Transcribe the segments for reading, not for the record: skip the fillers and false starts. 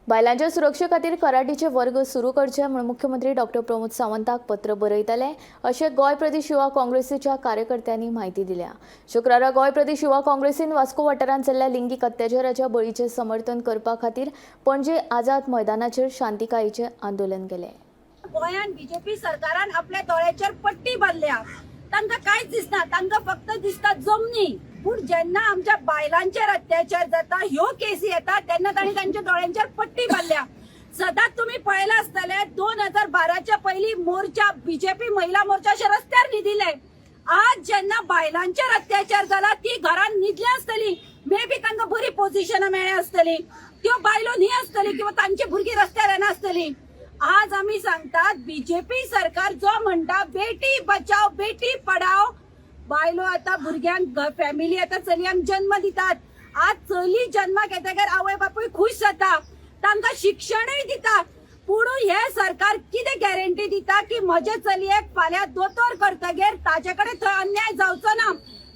बायलांच्या सुरक्षे खातीर कराटीचे वर्ग सुरू करचे म्हूण मुख्यमंत्री डॉक्टर प्रमोद सावंताक पत्र बरयतले अशें गोंय प्रदेश युवा काँग्रेसीच्या कार्यकर्त्यांनी म्हायती दिल्या. शुक्रारा गोंय प्रदेश युवा काँग्रेसीन वास्को वाठारांत जाल्ल्या लिंगीक अत्याचाराच्या बळीचें समर्थन करपा खातीर पणजे आझाद मैदानाचेर शांतिकायेचें आंदोलन केलें. गोंयान बीजेपी सरकारान आपल्या दोळ्याचेर पट्टी बांदल्या. तांकां कांयच दिसना, तांकां फक्त दिसता जमनी. पूण जेन्ना आमच्या बायलांचेर अत्याचार जाता, ह्यो केसी येतात, तेन्ना तांणी तांच्या दोळ्यांचेर पट्टी बांदल्या. सदांच तुमी पळयलां आसतलें, 2012च्या पयलीं मोर्चा, बीजेपी महिला मोर्चा अशे रस्त्यार न्हिदिले. आज जेन्ना बायलांचेर अत्याचार जाला, ती घरान न्हिदली आसतली, मे बी तांकां बरी पोझिशनां मेळ्ळ्या आसतली, त्यो बायलो न्ही आसतली किंवा तांची भुरगीं रस्त्यार येना आसतली. आज आमी सांगतात, बीजेपी सरकार जो म्हणटा बेटी बचाव बेटी पढाव, बायलो आता भुरग्यांक, फॅमिली आता चलयांक जन्म दितात. आज चली जन्माक येतकीर आवय बापूय खुश जाता, तांकां शिक्षणूय दिता. पूण हे सरकार कितें गॅरंटी दिता की म्हजे चलयेक फाल्यां दोतोर करतगीर ताजे कडेन थंय अन्याय जावचो ना,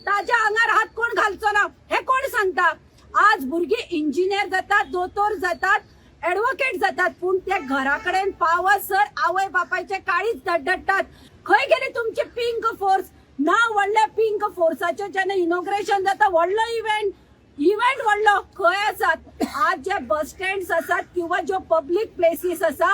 ताज्या आंगार हात कोण घालचो ना, हे कोण सांगता? आज भुरगीं इंजिनियर जातात, दोतोर जातात, ऍडव्होकेट जातात, पूण ते घरा कडेन पावसर आवय बापायचे काळीच धडधडटात. खंय गेली तुमची पिंक फोर्स? ना व्हडल्या पिंक फोर्साचे जेन्ना इनॉग्रेशन जाता, व्हडलो इव्हेंट, इव्हेंट व्हडलो, खंय आसात? आज जे बस स्टँड्स आसात किंवा ज्यो पब्लीक प्लेसीस आसा,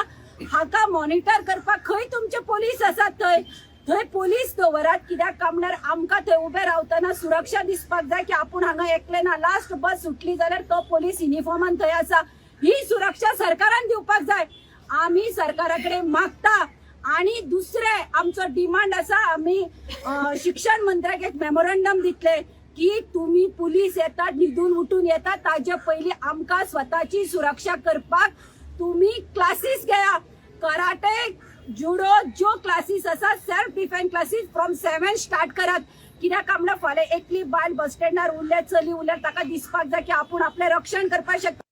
हाका मॉनिटर करपाक खंय तुमचे पोलीस आसात? थंय थंय पोलीस दवरात. कित्याक काय म्हणल्यार आमकां थंय उबे रावतना सुरक्षा दिसपाक जाय की आपूण हांगा एकले ना. लास्ट बस सुटली जाल्यार तो पोलीस युनिफॉर्मान थंय आसा. ही सुरक्षा सरकारान दिवपाक जाय. आमी सरकारा कडेन मागता. आणि दुसरे आमचो डिमांड आसा, आमी शिक्षण मंत्र्याक एक मेमोरंडम दितले की तुम्ही पुलीस येतात, न्हिदून उठून येतात, ताजे पयलीं आमकां स्वताची सुरक्षा करपाक तुम्ही क्लासीस घेया. कराटे, जुडो, ज्यो क्लासीस आसा, self defence classes from 7 start करात. कित्याक काय म्हणल्यार फाल्यां एकली बायल बस स्टँडार उरल्या, चली उरल्यार ताका दिसपाक जाय की आपूण आपलें रक्षण करपाक शकता.